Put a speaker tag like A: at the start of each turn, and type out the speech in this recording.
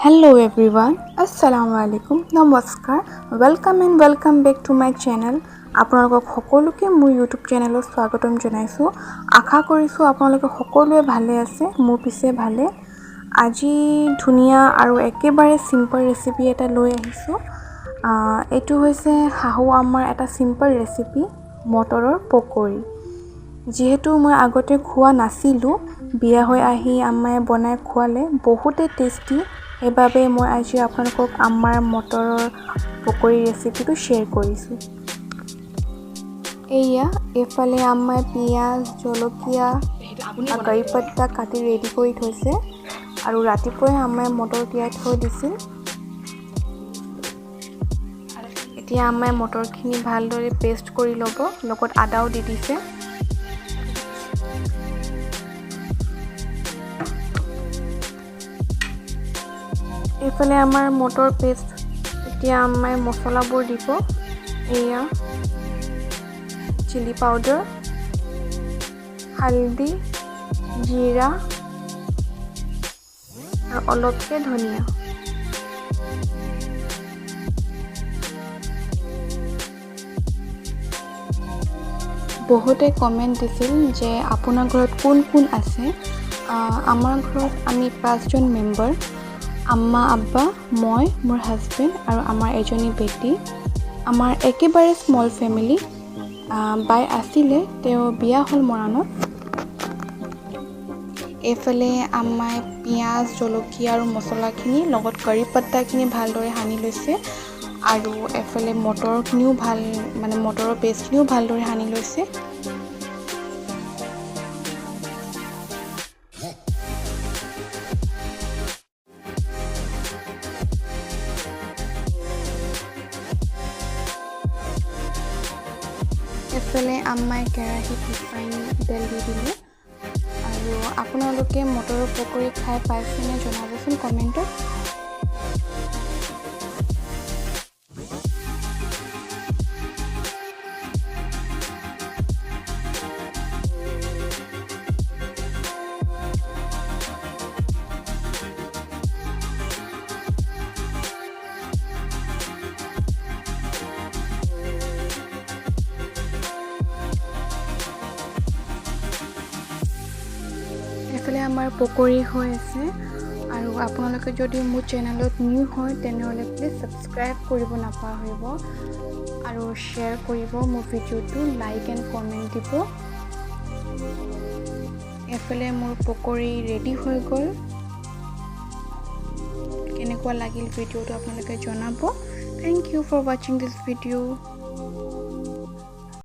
A: Hello everyone, Assalamu alaikum, নমস্কাৰ, welcome and welcome back to my channel. আপোনালোকক সকলোকে মোৰ ইউটিউব চেনেলত স্বাগতম জনাইছোঁ। আশা কৰিছোঁ আপোনালোকে সকলোৱে ভালে আছে, মোৰ পিছে ভালে। আজি ধুনীয়া আৰু একেবাৰে চিম্পল ৰেচিপি এটা লৈ আহিছোঁ। এইটো হৈছে শাহু আম্মাৰ এটা চিম্পল ৰেচিপি, মটৰৰ পকৰি। যিহেতু মই আগতে খোৱা নাছিলোঁ, বিয়া হৈ আহি আম্মাই বনাই খোৱালে, বহুতে টেষ্টি। সেইবাবে মই আজি আপোনালোকক আম্মাৰ মটৰৰ পকৰি ৰেচিপিটো শ্বেয়াৰ কৰিছোঁ। এয়া এইফালে আম্মাই পিঁয়াজ, জলকীয়া, কাৰি পাত্তা কাটি ৰেডি কৰি থৈছে আৰু ৰাতিপুৱাই আম্মাই মটৰ তিয়াই থৈ দিছিল। এতিয়া আম্মাই মটৰখিনি ভালদৰে পেষ্ট কৰি ল'ব, লগত আদাও দি দিছে। এইফালে আমাৰ মটৰ পেষ্ট, এতিয়া আম্মাই মছলাবোৰ দিব। এয়া চিলি পাউডাৰ, হালধি, জিৰা আৰু অলপকৈ ধনিয়া। বহুতে কমেণ্ট দিছিল যে আপোনাৰ ঘৰত কোন কোন আছে। আমাৰ ঘৰত আমি 5জন মেম্বাৰ, আম্মা, আব্বা, মই, মোৰ হাজবেণ্ড আৰু আমাৰ এজনী বেটী। আমাৰ একেবাৰে স্মল ফেমিলি। বাই আছিলে, তেওঁ বিয়া হ'ল মৰাণত। এইফালে আম্মাই পিঁয়াজ, জলকীয়া আৰু মছলাখিনি লগত কাৰি পাত্তাখিনি ভালদৰে সানি লৈছে আৰু এফালে মটৰখিনিও ভাল, মানে মটৰৰ পেষ্টখিনিও ভালদৰে সানি লৈছে। এফালে আম্মাই কেৰাহীত ৰিফাইন তেল দি দিলে। আৰু আপোনালোকে মটৰৰ পকৰি খাই পাইছেনে জনাবচোন কমেণ্টত। এইফালে আমাৰ পকৰি হৈ আছে। আৰু আপোনালোকে যদি মোৰ চেনেলত নিউ হয় তেনেহ'লে প্লিজ ছাবস্ক্ৰাইব কৰিব নাপাহৰিব আৰু শ্বেয়াৰ কৰিব মোৰ ভিডিঅ'টো, লাইক এণ্ড কমেণ্ট দিব। এইফালে মোৰ পকৰি ৰেডি হৈ গ'ল। কেনেকুৱা লাগিল ভিডিঅ'টো আপোনালোকে জনাব। Thank you for watching this video.